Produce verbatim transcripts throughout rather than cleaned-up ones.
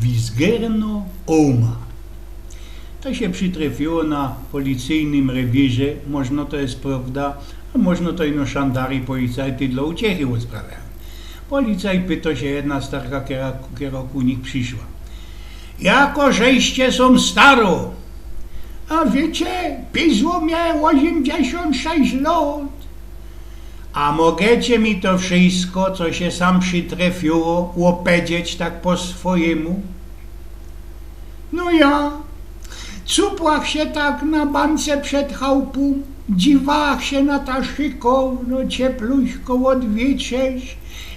Bizgerno Oma. To sie przitrefiło na policyjnym rewirze, możno to je prŏwda, a możno to ino szandari policajty dlŏ uciechy ôsprawiają. Policaj pytŏ sie jedna starka, kera, kera ku nich prziszła: „Jako żeście sōm starŏ?” „A wiycie, pizło mie ôziymdziesiōnt sześć lŏt.” „A mogecie mi to wszysko, co sie sam przitrefiło, ôpedzieć tak po swojymu?” „No ja, cupłach sie tak na bance przed chałpōm, dziwach sie na ta szykowno ciepluśko ôd wiycie,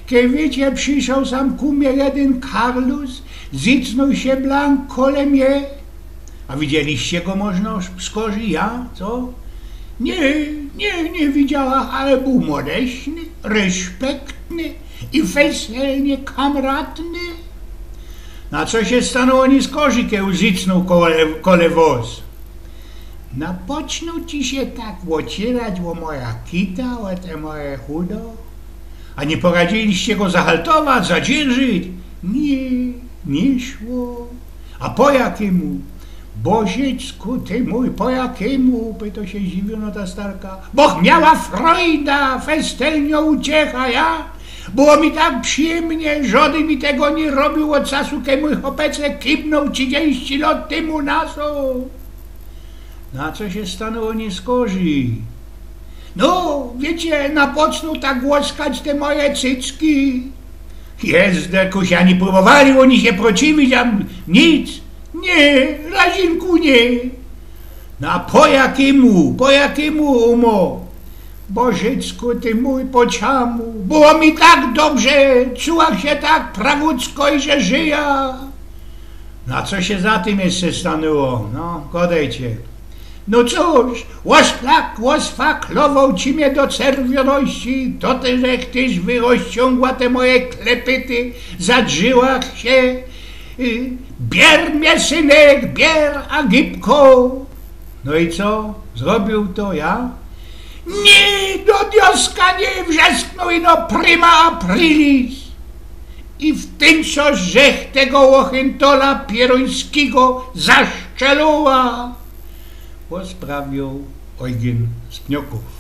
kej wiycie, prziszoł sam ku mie jedyn karlus, zycnōł sie blank kole mie.” „A widzieliście go możno skorzij, ja, co?” „Niy, niy, niy widziałach, ale bōł modeszny, respektny i weselnie kamratny.” „Na co sie stanōł ôni skorzij, kej zycnōł kole, kole wŏs?” „Napocznōł ci sie tak ôcierać ô moja kita, ô te moje chudo, a niy poradziliście go zahaltować, zadzierżyć?” „Niy, niy szło.” „A po jakimu?” „Bożyczku ty mōj, po jakimu?” pytŏ sie zdziwiōno ta starka. „Boch miała frojda, festelnio uciecha, ja? Było mi tak przijymnie, żŏdyn mi tego niy robiōł ôd czasu, kej mōj chopecek kibnōł trzidziści lŏt tymu nazŏd.” „Na co sie stanōł ôni skorzij?” „No, wiycie, napocznōł tak ôskać te moje cycki.” „Jezdekuś, a niy prōbowali ôni sie prociwić, a nic?” „Niy, razinku niy.” „Na po jakimu, po jakimu, Umo?” „Bożyczku ty mōj, po ciamu. Było mi tak dobrze, cułach sie tak prawucko i że żyja.” „Na co sie za tym jeszcze stanōło? No, godejcie.” „No cōż, ôszlak ôsfaklowoł ci mie do czerwioności, to ty żech tyż wyrozciōngła te moje klepyty, zadrziłach sie. Y, bier mie, synek, bier, a gibko.” „No i co? Zrobiōł to, ja?” „Niy, do dioska niy”, wrzesknōł ino prima aprilis. „I w tyn cos żech tego ôchyntola pierōńskigo zaszczelowała.” Ôsprawioł Ojgyn z Pniokōw.